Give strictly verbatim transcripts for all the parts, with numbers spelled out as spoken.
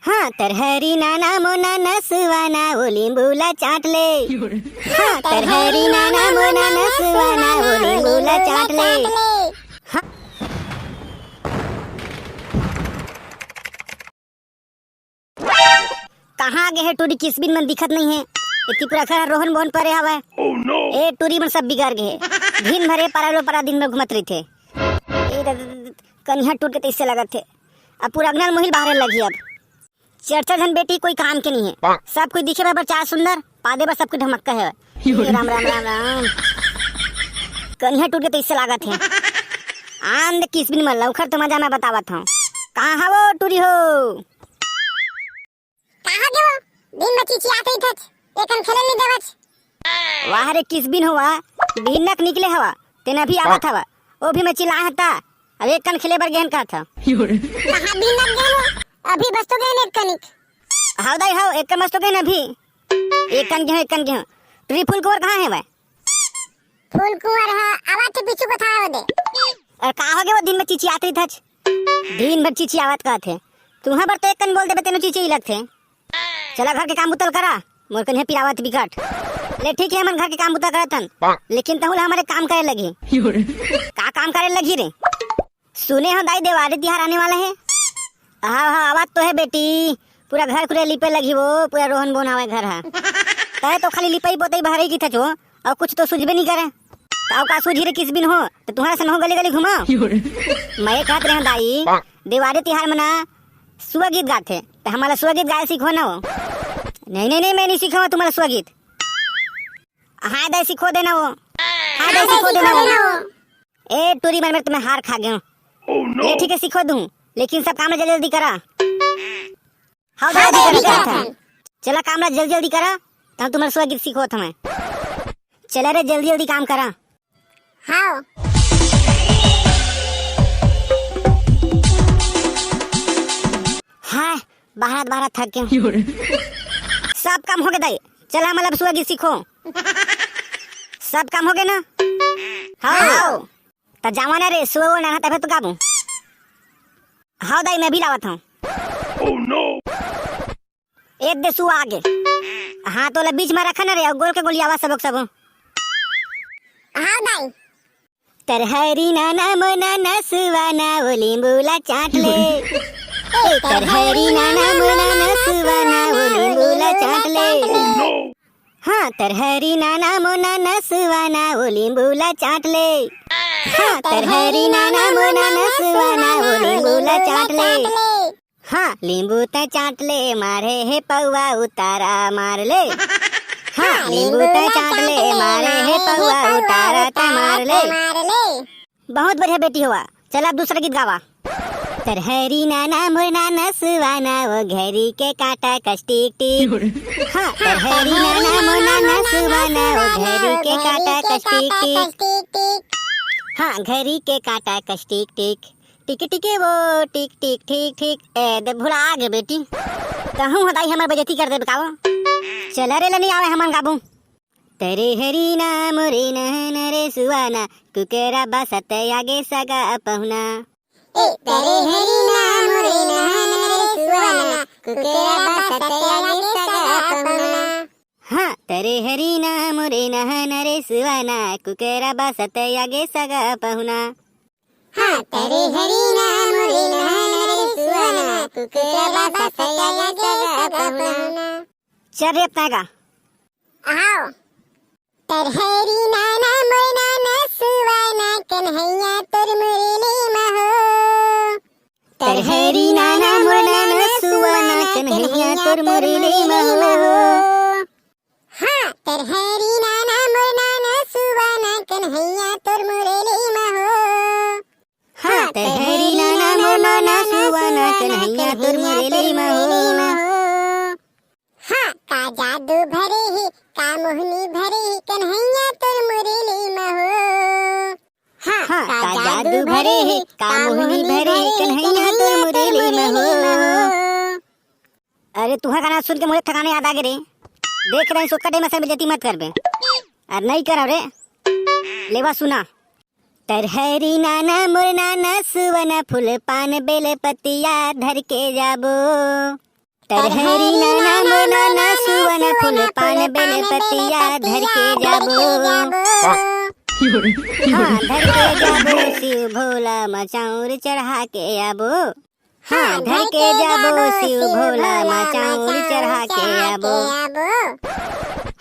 हाँ, तरहरी नाना मोना नसवाना, वो लींबू ला चाट ले। हाँ, तरहरी नाना मोना नसवाना, वो लींबू ला चाट ले। हाँ। कहाँ गे हे टूरी, किसबिन मन दिखत नहीं हे। एती पूरा घर रोहन बोहन परे हवय। ए टूरी मन सब बिगड़ गे हे। दिन भर ए पारा लो पारा दिन भर घूमत रहिथे। ए द-, द-, द-, कनिहा टूट के तइसे लगत हे। अब पूरा अंगना ल मोहिल बाहरे लगही अब। चरचा झन बेटी कोई काम के नहीं हे। सब कोई दिखे बर चार सुंदर, पादे बर सब कोई ढमक्का हे। राम, राम, राम, राम। कनिहा टूट के तइसे लागत हे। आंध किसबिन मन लउखर तो मजा मैं बतावत हूँ। कहाँ हवो टूरी हो? कहाँ गे वो? दिन में चिचियात रहिथच, एकन खेले नहीं देवच। वाह रे किसबिन होवा, बिहनक निकले हवा, तेन अभी आवत हवा, वो भी मैं चिल्लाए हता, अब एकन खेले बर गेहन कहत हव। कहाँ बिहनक गेहन हो? अभी बस तो गेहन एक कनिक। हाव दाई हाव, एकन बस तो गेहन अभी। एकन गेहूं, एकन गेहूं। टूरी फूल कुंवर कहाँ हे भाई? फूल कुंवर ह, आवत हे पीछू कोठा हे ओदे। अरे का हो गे वो दिन में चिचियात रहिथच? दिन भर चिचियावत कहत हे। तुहा बर तो एकन बोल देबे तेनो चिचियाई लगथे। चला घर के काम बुता ल करा, मोर कनिहा पिरावत बिकट। ले ठीक हे, हमन घर के काम बुता करत हन, लेकिन तहूं ला हमर एक काम करे लगही। का काम करे लगही रे? सुने हो दाई, देवारी तिहार आने वाला हे। हाँ, हाँ, आवत तो हे बेटी, पूरा घर खुरे लिपे लगही वो, पूरा रोहन बोन हवय घर हा। तय तो खाली लिपई पोतई बहरई किथच हो, अउ कुछ तो सुझबे नहीं करे। त अउ का सूझी रे किसबिन हो, त तुंहर असन हो गली गली घूमव। मैं कहत रहेंव दाई, देवारी तिहार म ना सुआ गीत गाथे, त हमला सुआ गीत गाए सिखो ना वो। नहीं, नहीं, नहीं, मैं नहीं सिखाऊं तुम्हारा सुआ गीत। हाँ दाई सिखो देना वो। हाँ दाई सिखो देना वो। ए टूरी मन, मैं तुम्हें हार खा गया हूँ। ये ठीक है सिखो दूँ, लेकिन सब काम ला जल्दी जल्दी करा। हाँ दाई, जल्दी करा। चला काम ला जल्दी जल्दी करा, त हम तुम्हारा सुआ गीत सिखोत हमें। चला रे जल्दी जल्दी काम करा। हाँ। हाँ, बाहर बाहर थक गया। सब काम हो गे दाई, चला हमला अब सुआ गीत सिखो। सब काम हो गे ना? हाँ। त जावा ना रे, सुआ वो ना तभे तो गाबू। हाँ दाई, मैं भी लावत हूँ। ए दे सुआ आगे। हाँ, तोला बीच में रखा ना रे, अउ गोल के गोलियावा सबक सबो। हाँ दाई। तरहरी नाना मोना नसवाना, वो लींबू ला चाट ले। ए, तरहरी नाना मोना नसवाना, वो लींबू ला चाट ले। हाँ, तरहरी नाना मोना नसवाना, वो लींबू ला चाट ले। हाँ, तरहरी नाना मोना नसवाना, वो लींबू ला चाट ले। हाँ, लींबू तै चाट ले, मारे हे पौवा उतारा मार ले। हाँ, लींबू तै चाट ले, मारे हे पौवा उतारा तै मार ले। बहुत बढ़िया बेटी होवा। चल अब दूसरा गीत गावा। तरहरी नाना मोर नाना सुवाना, वो घरी के कांटा कस टिक टिक। हाँ, तरहरी नाना मोर नाना सुवाना, वो घरी के कांटा कस टिक टिक। हाँ, घरी के कांटा कस टिक टिक। टिके टिके वो टिक टिक ठीक ठीक। ए, दे भुला गे बेटी। कहूँ हो दाई हमर बेइज्जती कर देबे का वो। चल रे ले नहीं आवे हमन गाबू। तरे हरी ना मोरे नहन रे सुवाना, कुकरा बासत आगे सगा पहुना। ए, तरे हरी ना मोरे नहन रे सुवाना, कुकरा बासत आगे सगा पहुना। हाँ, तरे हरी ना मोरे नहन रे सुवाना, कुकरा बासत आगे सगा पहुना। हाँ, तरे हरी ना मोरे नहन रे सुवाना, कुकरा बासत आगे सगा पहुना। चल रे अपना गा। आओ। तरहरी नाना मोर नाना सुवाना, कन्हैया तोर मुरली म हो। तरहरी नाना मोर नाना सुवाना, कन्हैया तोर मुरली म हो। हाँ, तरहरी नाना मोर नाना सुवाना, कन्हैया तोर मुरली म हो। हाँ, तरहरी नाना मोर नाना सुवाना, कन्हैया तोर मुरली म हो। हाँ, का जादू भरे हे, का मोहनी भरे हे, कन्हैया तोर मुरली म हो। हाँ, हाँ, का का जादू जादू भरे हे, का मोहनी भरे हे, कन्हैया तोर मुरली म हो। अरे तुहर गाना सुन के मोरे ठिकाने याद आ गे रे। देख रहे सोका डे में सब बेइज्जती मत करबे। अरे नहीं करव रे। लेवा सुना। तरहरी नाना मोर नाना सुवना, फूल पान बेल पतिया धर के जाबो। तरहरी नैना मोर नैना सुवन फूल पान बेल पतिया धर के जाबो। हाँ, धर के जाबो शिव भोला म चाउर चढ़ा के आबो। हाँ, धर के जाबो शिव भोला म चाउर चढ़ा के आबो।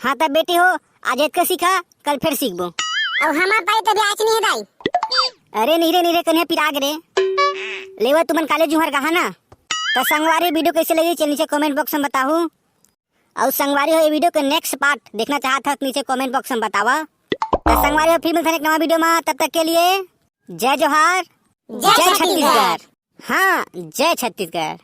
हाँ, तब बेटी हो, आज एतका सीखा, कल फिर सीखबो। अउ हमार पाई तभी आज नहीं है दाई। अरे नहीं रे, नहीं रे, कन्हे पिराग रे। लेवा तुमन काले जुहर कहा ना। तो संगवारी वीडियो कैसे लगी, चल नीचे कमेंट बॉक्स में बताहू। अउ संगवारी हो, ये वीडियो के नेक्स्ट पार्ट देखना चाहत हो, नीचे कमेंट बॉक्स में बतावा। तो संगवारी हो, फिर मिलते हैं एक नवा वीडियो में, तब तक के लिए जय जोहार, जय जय छत्तीसगढ़। छत्तीसगढ़। हाँ, जय छत्तीसगढ़।